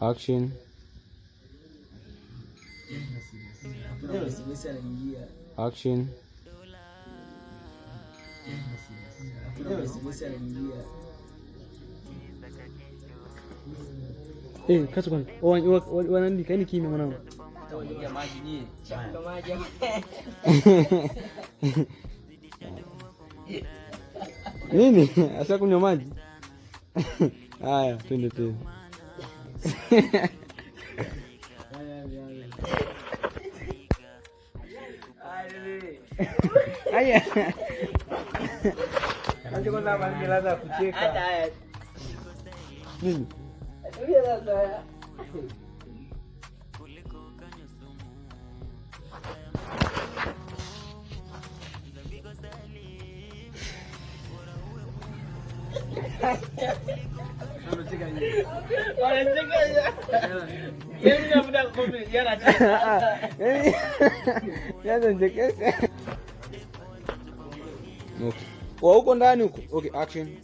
Action. Action. Eh, kacha kwanza. Wanaandika yani kimya mwanangu. Maji nyie. Maji. Nini? Asa kunywa maji? Haya, twende tena. Haya. Acha kwanza bali kucheka. Hata nini? Wa huko ndani huko. Okay, action.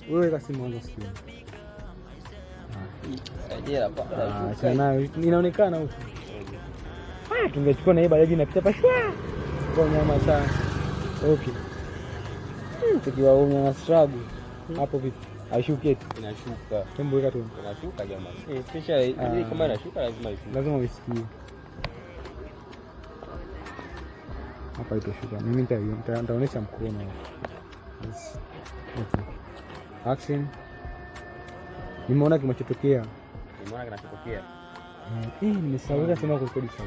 Wewe kasimu sikio. Sana inaonekana huko. Ah, tungechukua na hii bajaji inapita pa shwa. Kwa nyama sana. Okay. Tukiwa huko na struggle. Hapo vipi? Haishuki eti? Inashuka. Hebu weka tu. Inashuka jamani. Eh, especially kama inashuka lazima ishuke. Lazima uisikie. Hapa itoshuka. Mimi nitaonyesha mkono. Yes. Okay. Action. Nimeona kinachotokea. Nimeona kinachotokea. Eh, nimesahau sema kurekodi sasa.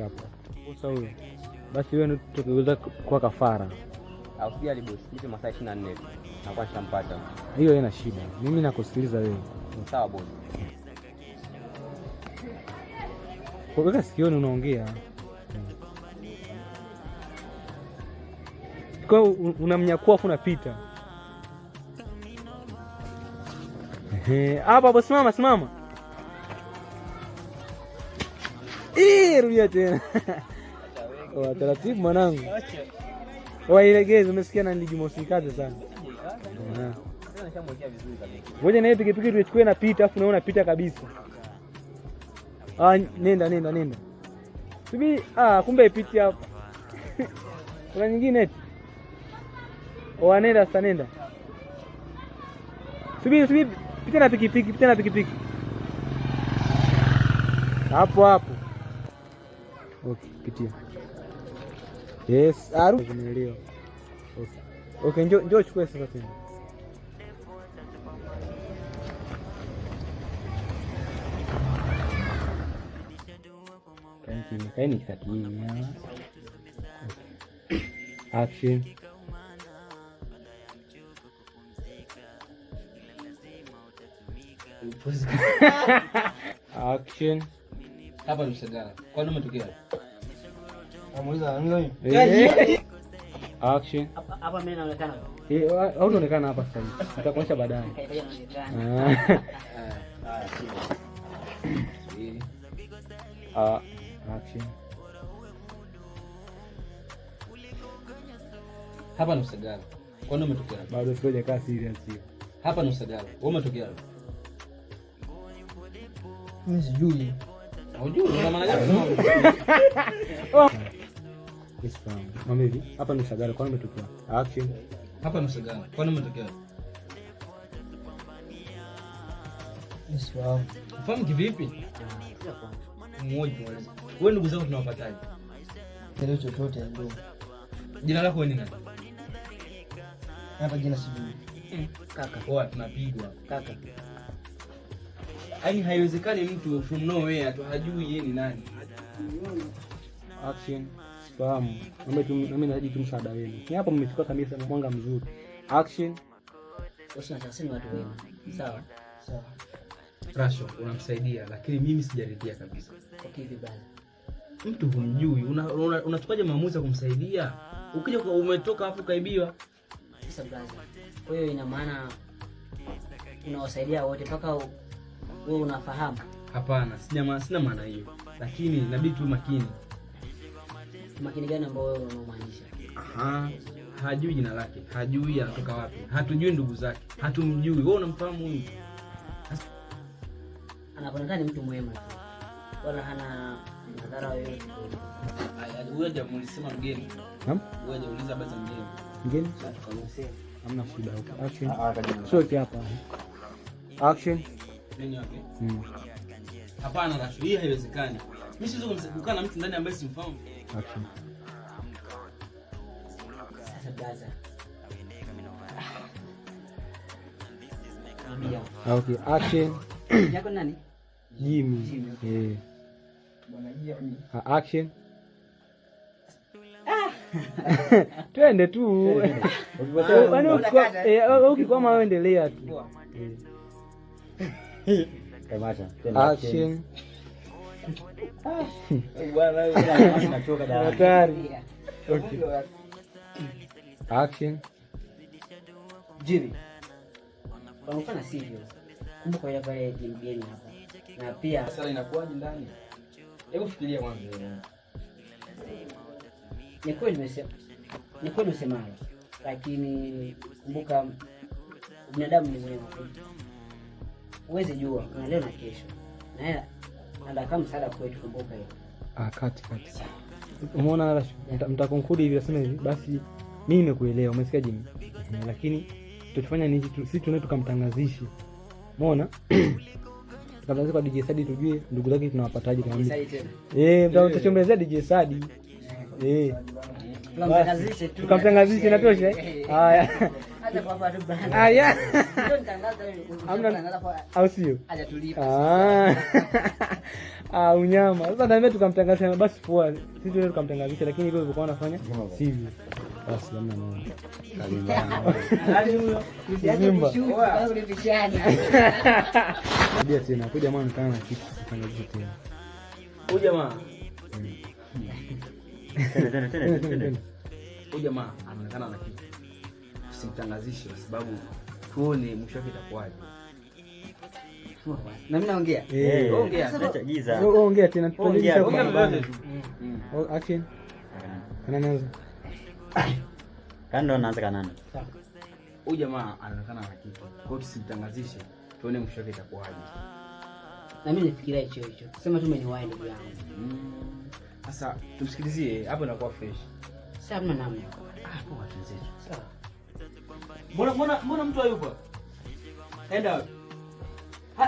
Hapo. Sasa huyo. Basi wewe ndio tutaweza kwa kafara. Usijali boss, nipe masaa 24. Nakuwa nishampata. Hiyo haina shida. Mimi nakusikiliza wewe. Sawa boss. Kwa weka sikioni unaongea. Kwa unamnyakua afu unapita. Hapa hapo simama simama. Eh, rudia tena. Wa taratibu mwanangu. Wailegeze, umesikia na niliji kaze sana. Ngoja na pikipiki tuichukue na pita afu naona pita kabisa. Ah, nenda nenda nenda. Subiri, ah kumbe ipiti hapa. Kuna nyingine eti. Oh, nenda sasa nenda. Subiri subiri, pita na pikipiki, pita na pikipiki. Hapo hapo. Okay, pitia. Yes, aru. Nimeelewa. Okay. Okay, njoo njoo chukue sasa tena. Kaini kimya. Okay. Action. Action. Hapa ni Msagara. Kwa nini umetokea? Amuuliza nani? Action. Hapa mimi naonekana. Eh, hautaonekana hapa sasa hivi. Nitakuonyesha baadaye. Ah, action. Hapa ni Msagara. Kwa nini umetokea? Bado sijakaa serious hiyo. Hapa ni Msagara. Wewe umetokea? Mimi sijui. Hujui una maana gani? Yes, mama hivi. Hapa ni Msagara. Kwa nini umetokea? Action. Hapa ni Msagara. Kwa nini umetokea? Sifahamu. Ufahamu kivipi? Mmoja mwalimu. Wewe ndugu zako tunawapataje? Ndio chochote ndio. Jina lako ni nani? Hapa jina sijui. Kaka. Oa tunapigwa. Kaka. Yaani haiwezekani mtu from nowhere tu hajui yeye ni nani. Action. Sifahamu. Mimi nahitaji tu msaada wenu. Ni hapo mmechukua kabisa mwanga mzuri. Action. Usina ni watu wenu. Sawa? Sawa. Rasho unamsaidia lakini mimi sijaridhia kabisa. Okay, hivi brother. Mtu humjui, unachukaje maamuzi ya kumsaidia? Ukija umetoka hapo kaibiwa. Sasa brother. Kwa hiyo ina maana unawasaidia wote mpaka wewe unafahamu. Hapana, sina maana hiyo. Lakini inabidi tu makini. Makini gani ambao wewe unamaanisha? Aha. Hajui jina lake, hajui anatoka wapi, hatujui ndugu zake, hatumjui. Wewe unamfahamu huyu? Anaonekana ni mtu mwema tu. Wala hana madhara yoyote. Huyo hajamuuliza mgeni. Naam? Huyo hajauliza habari za mgeni. Mgeni? Sasa tukamsema. Hamna shida huko. Action. Sio hapa. Action. Nini wapi? Hapana Rashu, hii haiwezekani. Mimi siwezi kukaa na mtu ndani ambaye simfahamu. Action. Sasa brother. Okay, action. Yako nani? Jimmy. Eh. Bwana Jimmy. Action. Twende tu. Yaani ukikwama wewe endelea tu. Kamasha. Action. Bwana wewe unachoka da. Hatari. Okay. Action. Jimmy. Wanaonekana sivyo. Kumbuka ile pale mgeni hapa. Na pia sasa inakuwaje ndani? Hebu fikiria kwanza. Ni kweli nimesema. Ni kweli usemalo. Lakini kumbuka binadamu ni mwema. Uweze jua kuna leo na kesho. Na yeye anataka msaada kwetu, kumbuka hiyo. Kati. Umeona Rashu, mtakonclude hivi nasema hivi, basi mimi nimekuelewa, umesikia Jimmy? Lakini tutafanya nini sisi tunataka tukamtangazishe. Umeona? Tukamtangazisha kwa DJ Sadi tujue ndugu zake tunawapataje kama. Eh, mtachomezea DJ Sadi. Eh. Tukamtangazishe tu. Tukamtangazishe inatosha. Haya. Hata kwa hapa tu bana. Haya. Ndio nitangaza hiyo. Hamna au sio? Hajatulipa. Unyama. Sasa naambia tukamtangazisha basi poa. Sisi tunataka tukamtangazisha lakini hivyo vilivyokuwa wanafanya sivyo. Basi hamna neno. Hadi huyo. Ulipishana. Rudia tena. Huyu jamaa anataka na kitu tutangazishe tena. Huyu jamaa. Tena. Huyu jamaa anaonekana ana kitu. Usimtangazishe kwa sababu tuone mwisho wake itakuwaje. Na mimi naongea. Ongea. Acha giza. Ongea tena. Ongea. Action. Anaanza. Kando anaanza kanana. Huyu jamaa anaonekana ana kitu. Kwa hiyo tusimtangazishe, tuone mwisho wake itakuwaje. Na mimi nifikiria hicho hicho. Sema tu umeniwahi ndugu yangu. Sasa tumsikilizie hapo inakuwa fresh. Sasa hamna namna. Poa tuzetu. Sawa. Mbona mtu hayupo? Kaenda wapi?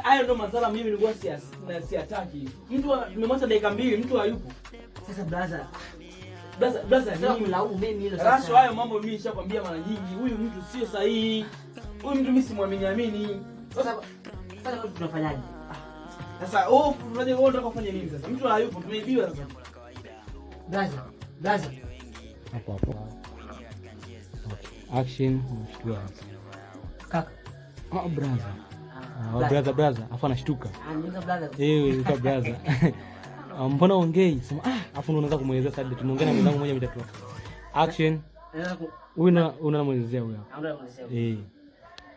Hayo ndo madhara mimi nilikuwa siataki. Mtu nimemwacha dakika 2 mtu hayupo. Sasa brother. Brother sasa kulaumu mimi hilo sasa. Rasho hayo mambo mimi nishakwambia mara nyingi. Huyu mtu sio sahihi. Huyu mtu mimi simwamini amini. Sasa tunafanyaje? Sasa wewe unajua wewe unataka kufanya nini sasa? Mtu hayupo, tumeibiwa sasa. Brother. Hapo hapo. Action, mshtua. Kaka. Brother. Brother, afu anashtuka. Anaanza brother. Eh, uka brother. Mbona ongei? Sema afu unaanza kumuelezea Sadi. Tumeongea na mwenzangu mmoja mitatu. Action. Huyu unamuelezea huyo hapo. Unamuelezea. Eh.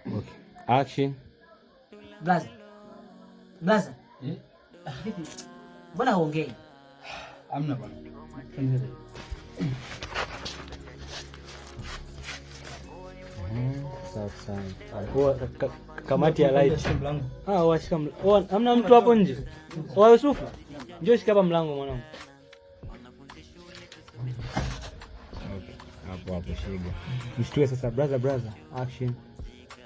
Okay. Action. Brother. Brother. Eh? Vipi? Mbona huongei? Hamna bwana. Safi sana. Kwa kamati ya light. Washika mlango. Hamna mtu hapo nje. Wa Yusufu. Njoo shika hapa mlango mwanangu. Okay. Hapo hapo shika. Mshtue sasa brother. Action.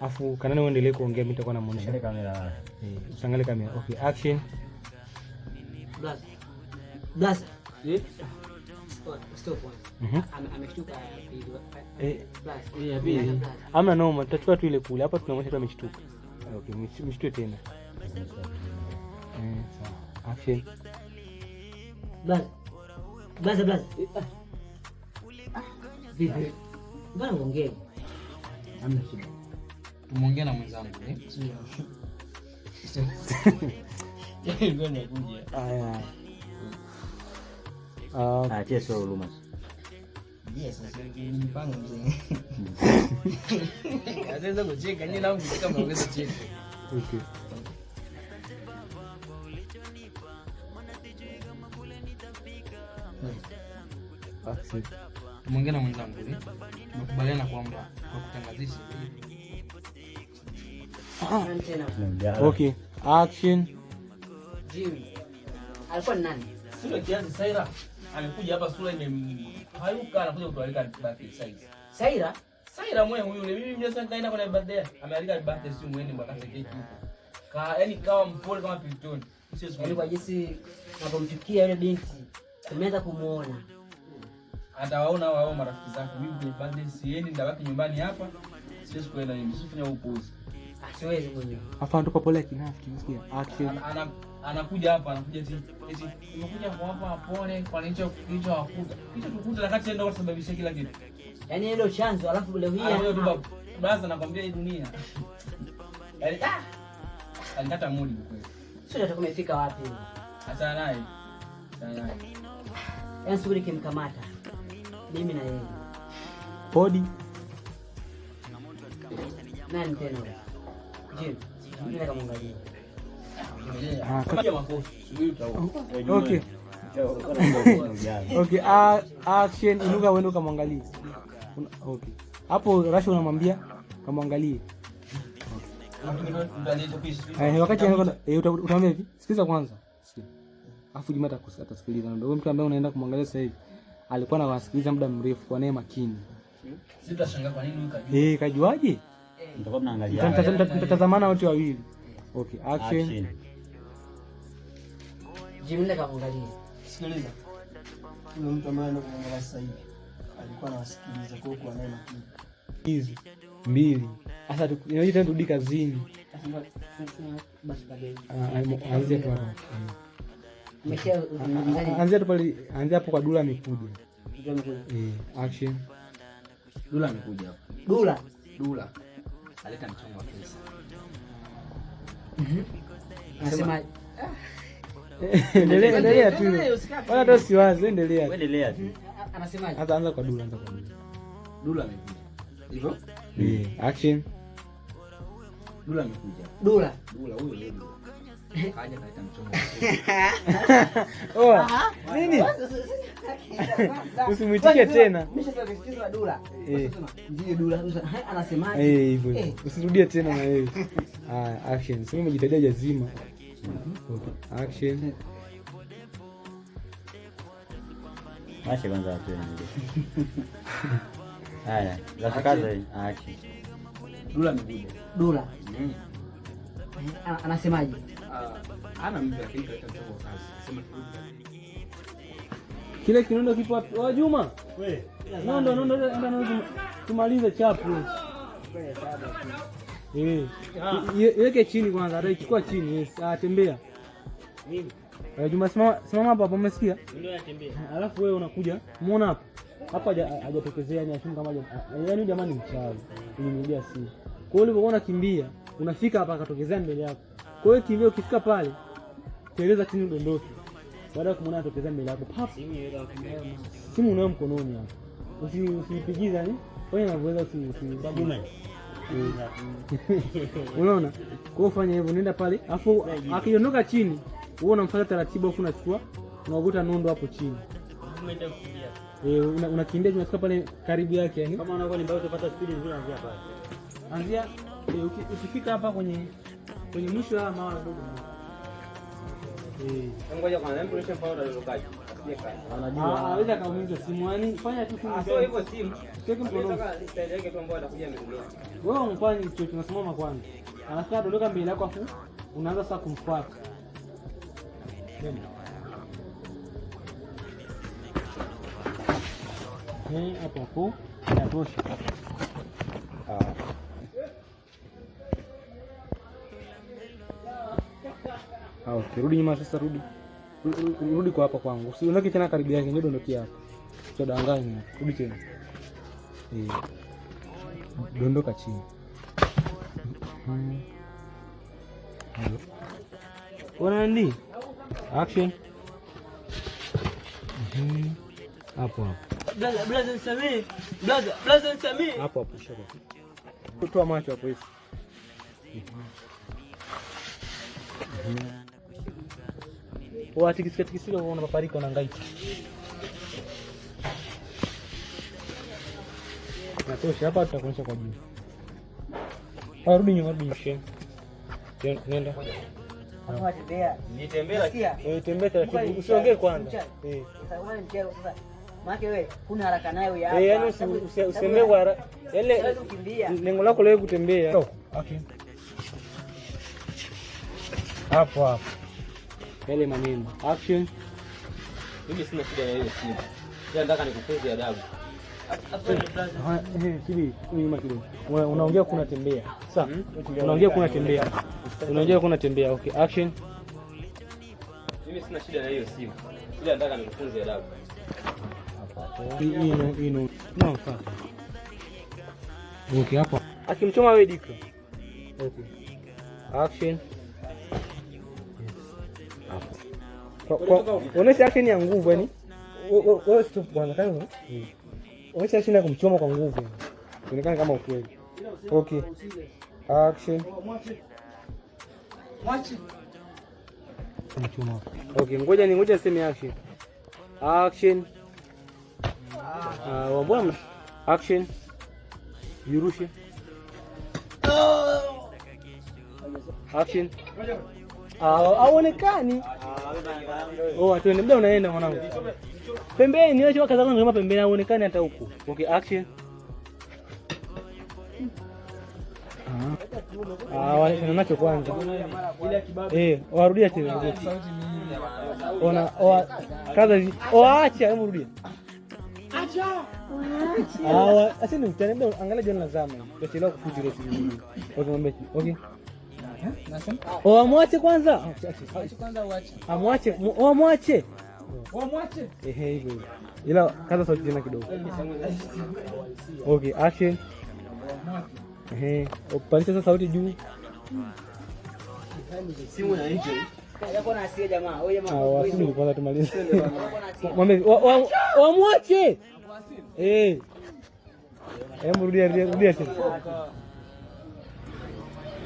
Afu kanani uendelee kuongea mimi nitakuwa namuonyesha. Angalia kamera. Usiangalie kamera. Okay, action. Brother. Eh? Stop kwanza. Ameshtuka pili. Eh, pili. Hamna noma, tutachukua tu ile kule. Hapa tunaonyesha tu ameshtuka. Okay, mshtue tena. Sawa. Action. Brother. Vipi? Mbona uongee? Hamna shida. Tumeongea na mwenzangu eh? Ngoja kuja. Aya. Achia sio huruma. Yes, mipango mzee. Anaweza kucheka, nyinyi na mkicheka mnaongeza cheko. Okay. Action. Tumeongea na mwenzangu hivi. Tumekubaliana kwamba kwa kutangazisha. Okay. Action. Jimmy. Alikuwa ni nani? Sura kiasi Saira amekuja hapa sura imehayuka anakuja kutualika birthday size. Saira? Saira mwe huyu yule mimi mjasa nikaenda kwenye birthday. Amealika birthday si muende bwana keki huko. Ka yani kawa mpole kama pilitoni. Sio yaani kwa jinsi napomchukia yule binti tumeanza kumuona. Atawaona wao marafiki zake. Mimi kwenye birthday siendi, ndabaki nyumbani hapa. Siwezi kwenda mimi, sifanya upuuzi. Siwezi mwenyewe. Afa tupa pole kinafiki, unasikia? Action. Anakuja hapa, anakuja eti nimekuja kuwapa pole kwa nilicho kilichowakuta. Kilichotukuta na kati ndio kusababisha kila kitu. Yaani ndio chanzo alafu leo hii anakuja tu baba nakwambia hii dunia. Yaani alikata mudi kweli. Sio hata kumefika wapi. Achana naye. Achana naye. Yaani siku nikimkamata mimi na yeye. Podi. Nani tena? Jim, mimi nakamwangalia. Okay. Okay, action inuka uende ukamwangalie. Okay. Hapo Rasha unamwambia kamwangalie. Okay. Wakati utamwambia hivi, sikiza kwanza. Sikia. Alafu Juma atasikiliza. Ndio mtu ambaye unaenda kumwangalia sasa hivi alikuwa anawasikiliza muda mrefu kwa naye makini. Sitashangaa kwa nini huyu kajua. Kajuaje? Mtakuwa mnaangalia. Mtatazamana wote wawili. Okay, action. Jimle kamwangalie. Sikiliza. Yule mtu ambaye anakuangalia sasa hivi alikuwa anawasikiliza kwa kuwa naye makini. Hizi mbili. Sasa inabidi tena turudi kazini. Basi baadaye. Anzia tu hapo. Anzia tu pale, anzia hapo kwa Dula amekuja. Action. Dula amekuja hapo. Dula. Dula. Aleta mchongo wa pesa. Anasema endelea endelea tu. Wala hata usiwaze, endelea. Endelea tu. Anasemaje? Anza kwa Dula, anza kwa Dula. Dula amekuja. Hivyo? Action. Dula amekuja. Dula. Dula huyo yeye. Kaja kaleta mchongo. Oh, nini? Usimuitikie tena. Mimi sasa nisikiza Dula. Ndiye Dula. Anasemaje? Hivyo. Usirudie tena na wewe. Haya, action. Sema umejitadia jazima. Okay, action. Acha kwanza tuende. Haya, za kaza action. Dula amekuja. Dula. Anasemaje? Ana mtu lakini kaleta mchongo wa kazi. Sema kile kinondo kipo wapi? Oh Juma. Wewe. Nondo enda tumalize chapu. Iweke chini kwanza, ataichukua chini. Yes, tembea. Mimi. Juma simama hapo hapo, umesikia? Ndio natembea. Alafu wewe unakuja, muona hapo. Hapa hajatokezea ni ashumu kama yaani jamani mchawi. Uliniambia si. Kwa hiyo ulipokuwa unakimbia, unafika hapa akatokezea mbele yako. Kwa hiyo kimbia ukifika pale, teleza chini udondoke. Baada ya kumuona atokezea mbele yako, pap. Simu unayo mkononi hapo. Usiipigize yani. Wewe unavyoweza usi. Unaona? Kwa hiyo fanya hivyo, nenda pale, afu akiondoka chini, wewe unamfuata taratibu afu unachukua, unavuta nondo hapo chini. Unakimbia unafika pale karibu yake yani. Kama unakuwa ni mbaya utapata speed nzuri, anzia pale. Anzia ukifika hapa kwenye mwisho wa mawe ndogo. Ngoja kwanza nimrudishe mfano utalokaje. Anajua. Anaweza kaumiza simu yani fanya tu simu. Sio hivyo simu. Siweke mkononi. Style yake tu ambayo atakuja ametumia. Wewe umfanye chochote, unasimama kwanza. Anafika dondoka mbele yako afu unaanza sasa kumfuata. Hapo hapo inatosha. Okay, rudi nyuma sasa, rudi. Rudi kwa hapa kwangu. Usiondoke tena karibu yake, ndio dondokia hapa. Utadanganya. Rudi tena. Dondoka chini. Ona nini? Action. Hapo hapo. Blaza nisamee. Blaza nisamee. Hapo hapo shaka. Toa macho hapo hivi. Watikisika tikisika unaona paparika unahangaika. Natosha hapa, tutakuonyesha kwa juu. Rudi nyuma, rudi nyuma. Nenda. Nitembea. Tembea taratibu. Usiongee kwanza. Sasa maana wewe huna haraka nayo ya hapa. Yaani usiembee kwa haraka. Yaani lengo lako leo kutembea. Okay. Hapo hapo. Yale maneno. Action. Mimi sina shida na hiyo simu. Ila nataka nikufunze adabu. Sibi, nyuma kidogo. Unaongea kuna tembea. Sawa. Unaongea kuna tembea. Unaongea kuna tembea. Okay, action. Mimi sina shida na hiyo simu. Ila nataka nikufunze adabu. Ino. No, sawa. Okay, hapo. Akimchoma wewe dika. Okay. Action. Hapo. Onesha action ya nguvu yani. Wewe stop bwana kama. Onesha action ya kumchoma kwa nguvu yani. Inaonekana kama ukweli. Okay. Action. Mwache. Kumchoma. Okay, ngoja niseme action. Action. Mbona action. Yurushe. Action. Haonekani. Oh, atuende muda unaenda mwanangu. Pembeni, wewe kaza kwanza kama pembeni haonekani hata huku. Okay, action. Wale nacho kwanza. Warudia tena. Ona, kaza, acha, hebu rudia. Acha. Acha ni utani, angalia jana nazama. Tutachelewa kufuti ile simu. Okay, mwambie. Okay. Nasema. Amwache kwanza. Acha kwanza uache. Amwache. Amwache. Amwache. Ehe, hivyo hivyo. Ila kaza sauti tena kidogo. Okay, action. Ehe, upandisha sasa sauti juu. Simu ya nje. Yako na hasira jamaa. Wewe jamaa. Simu kwanza tumalize. Mwambie amwache. Eh. Hebu rudia tena.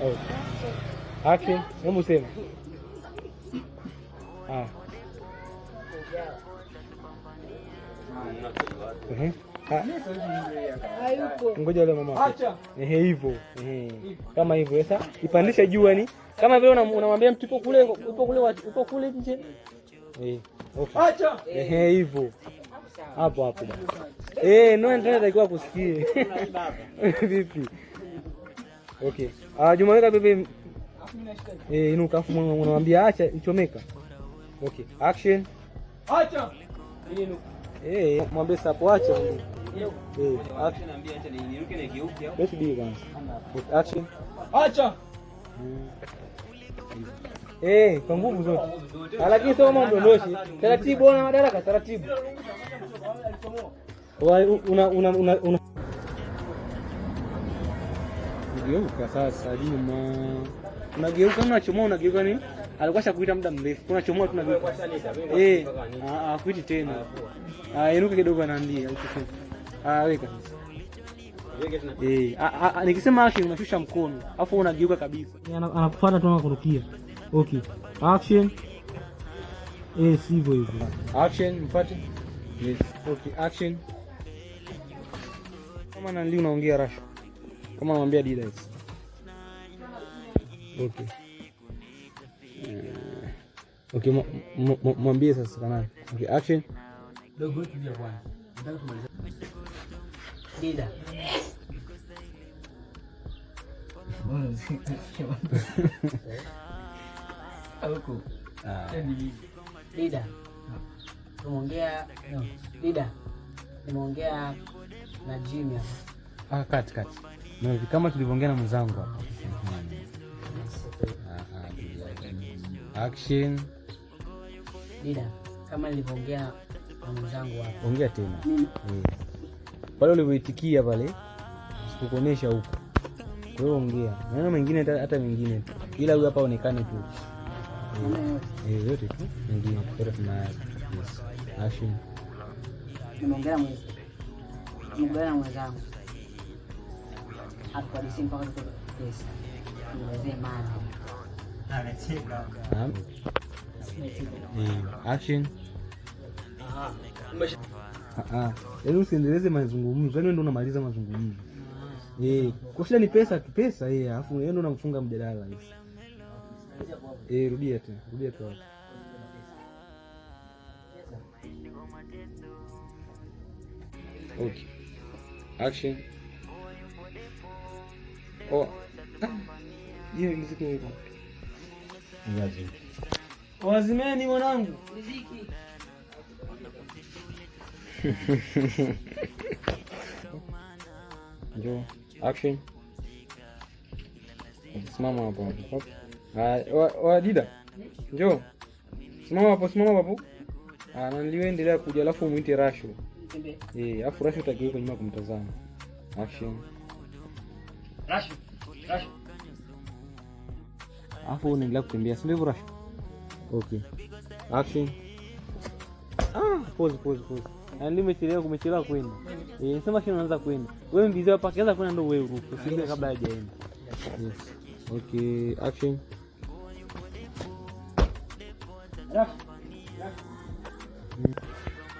Okay. Action, hebu sema. Ngoja yule mama. Acha. Ehe, hivyo. Ehe. Kama hivyo sasa ipandishe juu yani. Kama vile unamwambia mtu upo kule nje. Eh. Okay. Acha. Ehe, hivyo. Hapo hapo bwana. Eh, no ndio natakiwa kusikie. Vipi? Okay. Juma weka bebe. Inuka afu unamwambia acha ichomeka. Okay, action. Acha. Eh, mwambie sapo acha. Action naambia acha niruke na geuke hapo. Basi bi kwanza. Okay, action. Acha. Kwa nguvu zote. Lakini sio kama mdondoshi. Taratibu ona madaraka taratibu. Una Unageuka sasa Juma. Unageuka unachomoa unageuka nini? Alikuwa shakuita muda mrefu. Unachomoa tu unageuka. Akuiti tena. Inuka kidogo anaambia ukisema. Weka sasa. Nikisema action unashusha mkono, afu unageuka kabisa. Anakufuata tu anakurukia. Okay. Action. Sivyo hivyo. Action mfuate. Yes. Okay, action. Kama nani unaongea rasho. Kama unamwambia Dida hivi. Okay. Okay, mwambie sasa kana. Okay, action. Dogo tulia bwana. Nataka tumalize. Dida. Huko. Dida. Tumeongea no. Dida. Nimeongea na Jimmy hapa. Kati. No, kama tulivyoongea na mwenzangu hapa. Action. Dida, kama nilivyoongea na mwenzangu hapa. Ongea tena. Pale ulivyoitikia pale sikukuonesha huko. Kwa hiyo ongea. Maneno mengine hata mengine. Ila huyu hapa aonekane tu. Yote tu. Mengine yote tunayo. Yes. Action. Nimeongea na mwenzangu. Hapo kwa disi mpaka tuko pesa. Nielezee maana. Anacheka. Action. Yaani usiendeleze mazungumzo. Yaani wewe ndio unamaliza mazungumzo. Kwa shida ni pesa tu, pesa alafu wewe ndio unamfunga mjadala hivi. Rudia tena, rudia tu. Okay. Action. Oh. Hiyo muziki ni wapi? Ngazi. Wazimeni mwanangu. Muziki. Njoo. Action. Simama hapo hapo. Wa Dida. Njoo. Simama hapo, simama hapo. Na niliendelea kuja alafu muite Rasho. Alafu Rasho utageuka nyuma kumtazama. Action. Rasho. Rasho. Alafu unaendelea kutembea, si ndivyo Rasho? Okay. Action. Pause. Yaani umechelewa kwenda. Nasema shida unaanza kwenda. Wewe mbizi hapa kaanza kwenda ndio wewe uruke. Usije kabla hajaenda. Yes. Okay, action. Rasho.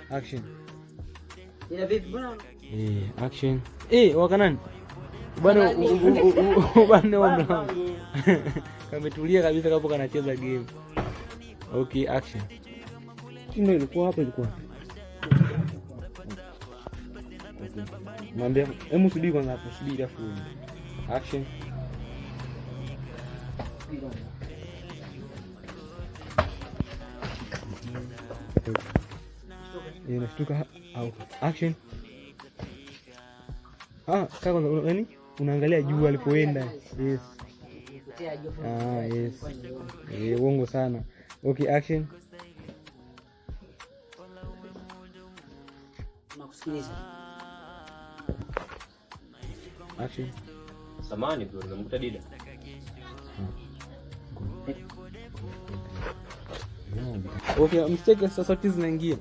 Action. Ila vipi bwana? Action. Wakanani? Bwana bwana wa kametulia kabisa kapo kanacheza game. Okay, action. Ndio ilikuwa hapa, ilikuwa. Okay. Mwambie hebu subiri kwanza hapo, subiri afu. Action. Nashtuka au action. Kaka nani? Unaangalia juu alipoenda. Yes. Yes. Uongo sana. Okay, action. Nakusikiliza. Action. Samani bro, nimekuta Dida. Okay, mistake sasa sauti zinaingia.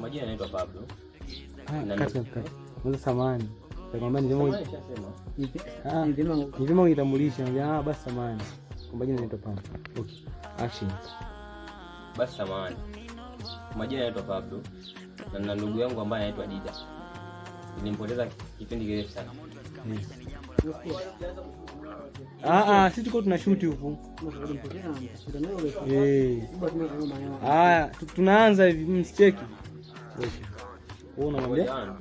Majina yanaitwa Pablo. Kati. Mwanzo samani. Nikamwambia ni vyema. Ni vyema unitambulishe. Basi samani. Kwa jina naitwa Pablo. Okay. Action. Basi samani. Majina yanaitwa Pablo na nina ndugu yangu ambaye anaitwa Dida. Nilimpoteza kipindi kirefu sana. Sisi tuko tunashoot huku. Tunaanza hivi msicheki. Okay. Wewe unamwambia?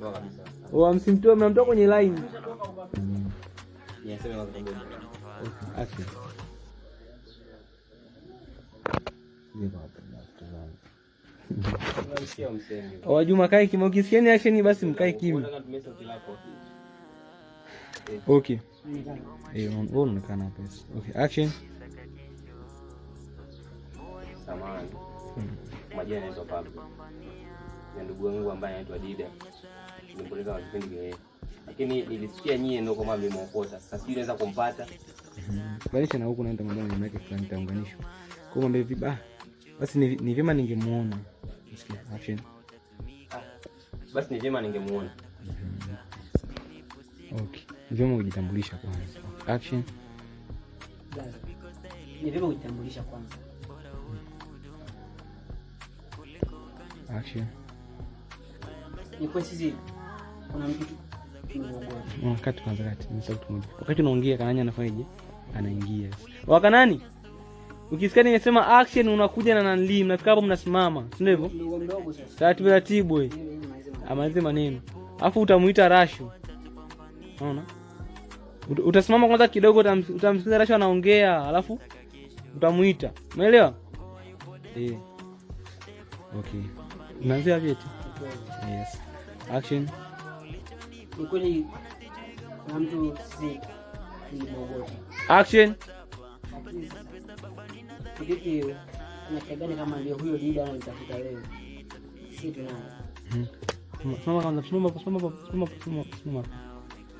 Oh, msimtoe, mnamtoa kwenye line. Niseme kwanza ngoja. Okay, action. Wajuma kae kimya, ukisikia action basi mkae kimya. Okay. Wewe unaonekana hapa. Okay, action. Samahani. Majina yanaitwa Pablo. Na ndugu wangu ambaye anaitwa Dida. Nilimpoteza kwa kipindi kirefu. Lakini nilisikia nyie ndio kama mlimuokota. Sasa sijui naweza kumpata. Balisha na huku naenda mambo yake fulani taunganishwa. Kwa mambo hivi basi ni vyema ningemuona. Usikie action. Basi ni vyema ningemuona. Okay. Ni vyema kujitambulisha kwanza. Action. Ni vyema kujitambulisha kwanza. Action. Ni kwa sisi kuna mtu tumeogopa. Kati kwanza kati. Ni sauti moja. Wakati unaongea Kanani anafanyaje? Anaingia. Wakanani? Ukisikia nimesema action unakuja na nanli, mnafika hapo mnasimama, si ndio hivyo? Mdogo mdogo sasa. Taratibu taratibu wewe. Amalize maneno. Alafu utamuita Rasho. Unaona? Utasimama kwanza kidogo, utamsikiza Rasho anaongea, alafu utamuita. Umeelewa? Okay. Unaanzia vipi? Yes. Action. Ni kweli kuna mtu si nimeogopa. Action. Vipi unachagana kama ndio huyo Dida ananitafuta wewe? Si tunaye. Simama kwanza, simama.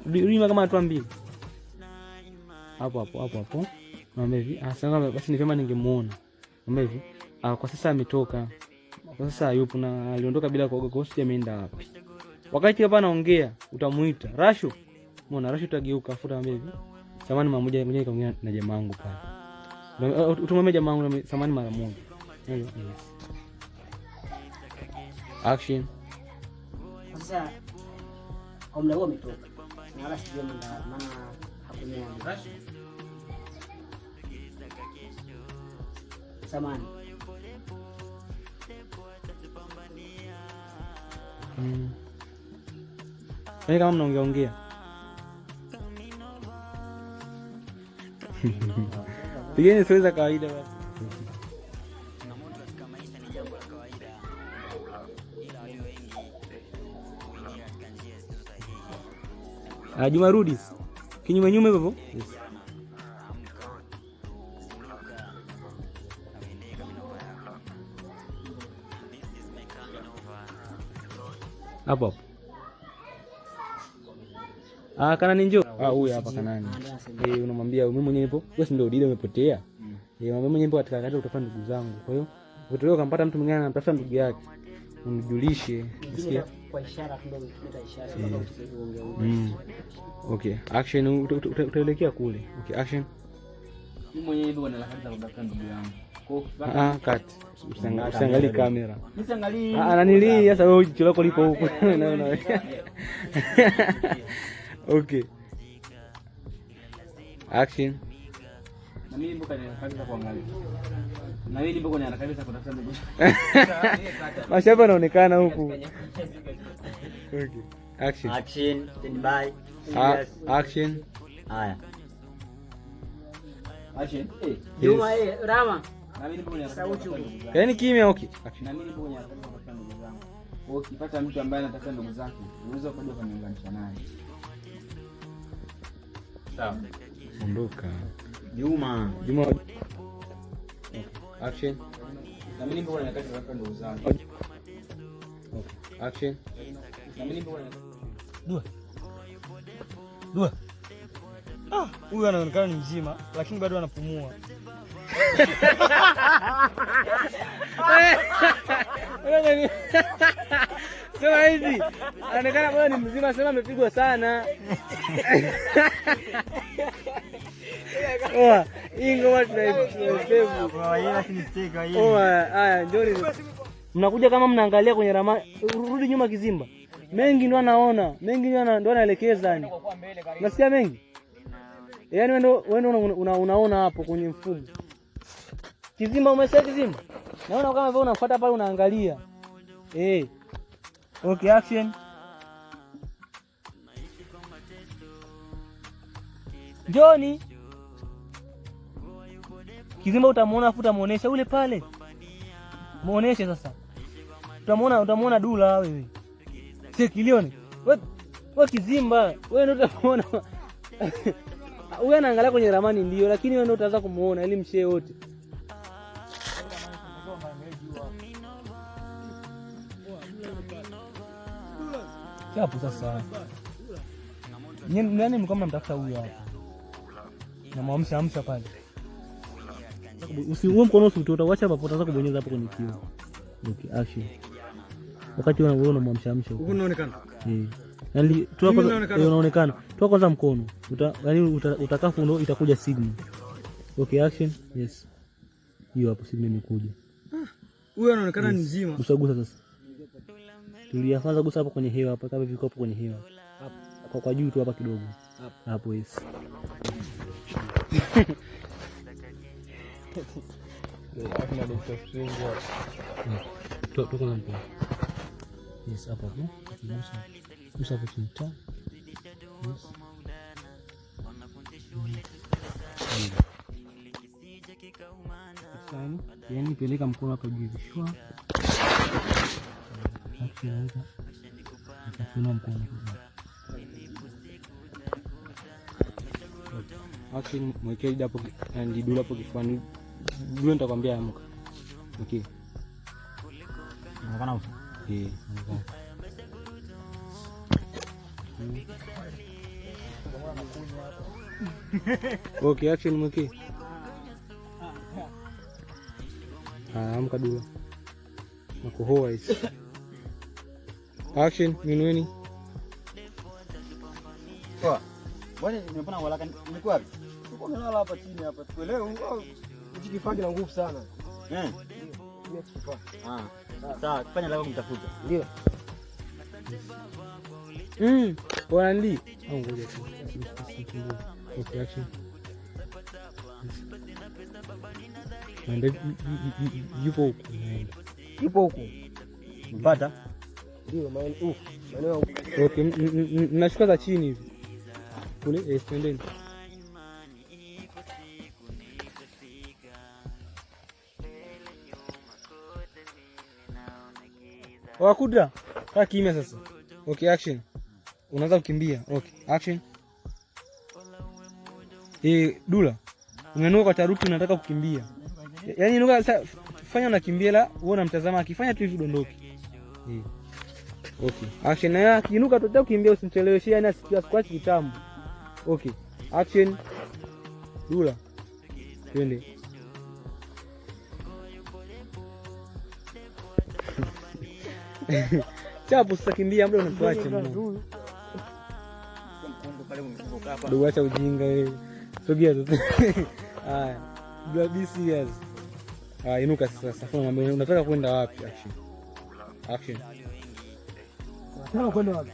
Rudi kama hatua mbili. Hapo. Mwambie hivi, sasa basi ni vyema ningemuona. Mwambie hivi, kwa sasa ametoka. Kwa sasa yupo na aliondoka bila kuoga, kwa hiyo ameenda wapi? Wakati hapa anaongea, utamuita Rasho. Muona Rasho utageuka afuta mwambie hivi. Samani mara moja ngoja nikaongea na jamaa wangu pale. Utumwambie jamaa wangu samani mara moja. Yes. Action. Sasa kwa muda huo ametoka. Na wala sijui muda maana hakuniambia. Samahani. Yaani kama mnaongea ongea. Pigeni stori za kawaida basi. Juma rudi. Kinyume nyume hivyo. Yes. Hapo hapo. Kanani njoo. Huyu hapa Kanani. Unamwambia mimi mwenyewe nipo. Wewe si ndio dile umepotea? Mimi mwenyewe nipo katika kazi kutafuta ndugu zangu. Kwa hiyo ukitoka ukampata mtu mwingine anamtafuta ndugu yake. Unijulishe. Unasikia? Kwa ishara kidogo, kuleta ishara. Okay, action utaelekea kule. Okay, action. Mimi mwenyewe nipo kwenye harakati za kutafuta ndugu yangu. Kwa cut. Usiangalie kamera. Nisiangalie. Nanili sasa wewe jicho lako lipo huko. Naona. Okay. Action. Na mimi nipo kwenye harakati za kuangalia. Na mimi nipo kwenye harakati za kutafuta ndugu. Mashaba anaonekana huku. Okay. Action. Action, stand by. Action. Haya. Action. Juma Rama. Na mimi nipo kwenye harakati. Yaani kimya okay. Action. Na mimi nipo kwenye harakati za kutafuta ndugu zangu. Kwa hiyo ukipata mtu ambaye anatafuta ndugu zake, unaweza kuja kuniunganisha naye. Sawa. Ondoka. Juma. Juma. Okay. Action. Na mimi nipo kwenye harakati za kutafuta ndugu zangu. Okay. Action. Na mimi nipo kwenye Dua. Dua. Huyu anaonekana ni mzima lakini bado anapumua. Sema hivi, anaonekana bado ni mzima, sema amepigwa sana. Oa, hii ngoma tunaisave. Oa, haya njoo. Mnakuja kama mnaangalia kwenye ramani, rudi nyuma kizimba. Mengi ndo anaona, mengi ndo anaelekeza yani. Unasikia mengi? Yaani wewe ndo unaona hapo kwenye mfumo. Kizimba umesikia kizimba? Naona kama wewe unafuata pale unaangalia. Okay, action. Johnny. Kizimba utamuona afu utamuonesha ule pale. Muoneshe sasa. Utamuona Dula wewe. Si kilioni. Wewe Kizimba, wewe ndio utamuona. Wewe anaangalia kwenye ramani ndio, lakini wewe ndio utaanza kumuona ili mshee wote. Hapo sasa. Nani mlikuwa mnamtafuta huyu hapa? Na muamsha amsha pale. Usiuo mkono usiutoe, uacha hapo utaanza kubonyeza hapo kwenye kioo. Okay, action. Wakati wewe unamwamsha amsha huko. Unaonekana? Yaani toa kwanza unaonekana. Toa kwanza mkono. Yaani utakafu ndio itakuja signal. Okay, action. Yes. Hiyo hapo signal imekuja. Huyu anaonekana ni mzima. Usagusa sasa. Tulia kwanza, gusa hapo kwenye hewa hapa, kama viko hapo kwenye hewa. Hapo. Kwa juu tu hapa kidogo. Hapo yes. Toa kwanza mkono. Yes, hapo hapo. Gusa. Gusa hapo chini. Yes. Yaani peleka mkono hapa juu hivi. Shwa. Akafunua mkono. Action, mwekee hapo ndidula hapo kifuani. Dula nitakwambia amka. Okay. Unaonekana uso? Unaonekana. Okay, action mwekee. Amka Dula. Nakuhoa hizi. Action, minueni. Poa. Bwana nimepona walaka nilikuwa wapi? Uko umelala hapa chini hapa. Sikuelewi. Hichi kifaa kina nguvu sana. Sawa, fanya lako kumtafuta. Ndio. Wananili. Au ngoja tu. Okay, action. Naenda yupo huku. Naenda. Yupo huku. Mpata? Ndio, maeneo maeneo. Okay, nashuka za chini hivi. Kule, twendeni. Wakudra, kaa kimya sasa. Okay, action. Unaanza kukimbia. Okay, action. Dula. Umenuka kwa taruki unataka kukimbia. Yaani inuka sasa, fanya unakimbia la wewe unamtazama akifanya tu hivi dondoki. Okay. Action na akiinuka tutataka kukimbia usimcheleweshe, yani asikuache kitambo. Okay. Action. Dula. Twende. Chapo sasa kimbia muda unatuacha mno. Dogo acha ujinga wewe. Sogea sasa. Haya. Be serious. Ah, inuka sasa. Sasa unataka kwenda wapi? Action. Action. Unataka kwenda wapi?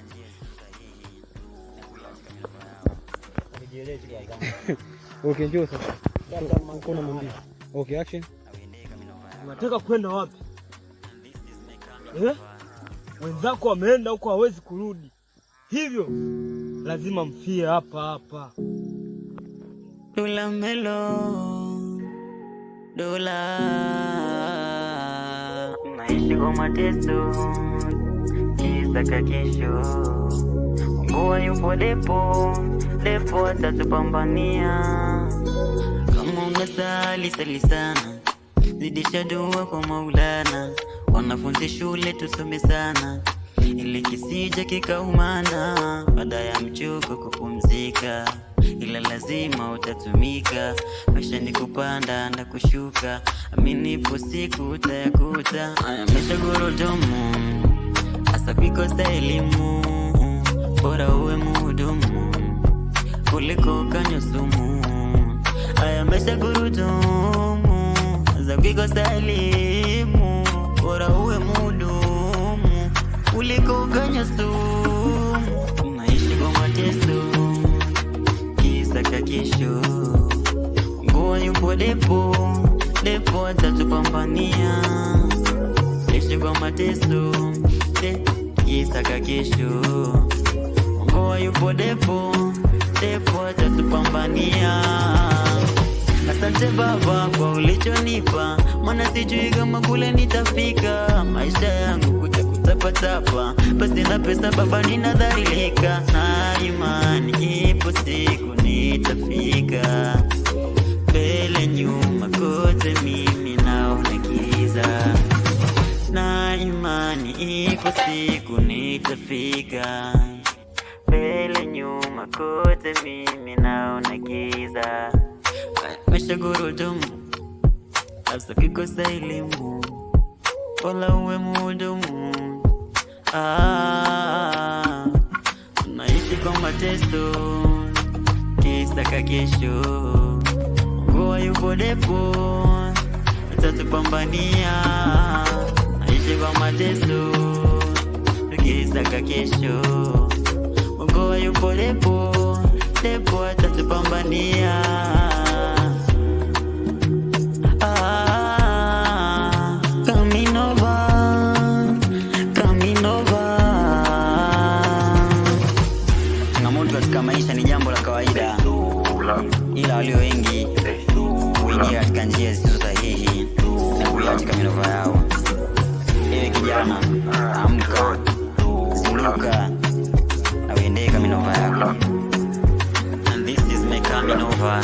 Okay, njoo sasa. Mkono mwingine. Okay, action. Unataka kwenda wapi? Wenzako wameenda huko hawezi kurudi. Hivyo lazima mfie hapa hapa. Dula melo Dula naishi kwa mateso kisaka kesho. Mungu yupo depo depo atatupambania. Kama unasali sali sana, zidisha dua kwa Maulana. Wanafunzi shule tusome sana, ili kisije kikaumana. Baada ya mchoko kupumzika, ila lazima utatumika. Maisha ni kupanda na kushuka, amini ipo siku utayakuta. Haya maisha gurudumu, hasa kuikosa elimu. Bora uwe muhudumu kuliko ukanywa sumu. Haya maisha gurudumu, hasa kuikosa elimu. Bora uwe muhudumu kuliko ukanywa sumu. Naishi kwa mateso kisaka kesho. Mungu yupo depo depo atatupambania. Naishi kwa mateso kisaka kesho. Mungu yupo depo depo atatupambania. Asante Baba kwa ulichonipa, maana sijui kama kule nitafika. Maisha yangu kuja kutapatapa, pasi na pesa baba ninadhalilika. Na imani ipo siku nitafika. Mbele nyuma kote mimi naona giza. Na imani ipo siku nitafika. Mbele nyuma kote mimi naona giza. Maisha gurudumu, hasa ukikosa elimu. Bora uwe muhudumu. Naishi kwa mateso kisaka kesho. Mungu yupo depo atatupambania. Naishi kwa mateso kisaka kesho. Mungu yupo depo depo atatupambania. Changamoto katika maisha ni jambo la kawaida, ila walio wengi huingia katika njia zisizo sahihi na kuiacha minova yao. Ewe kijana, amka, zinduka na uendee minova yako. And this is my coming over.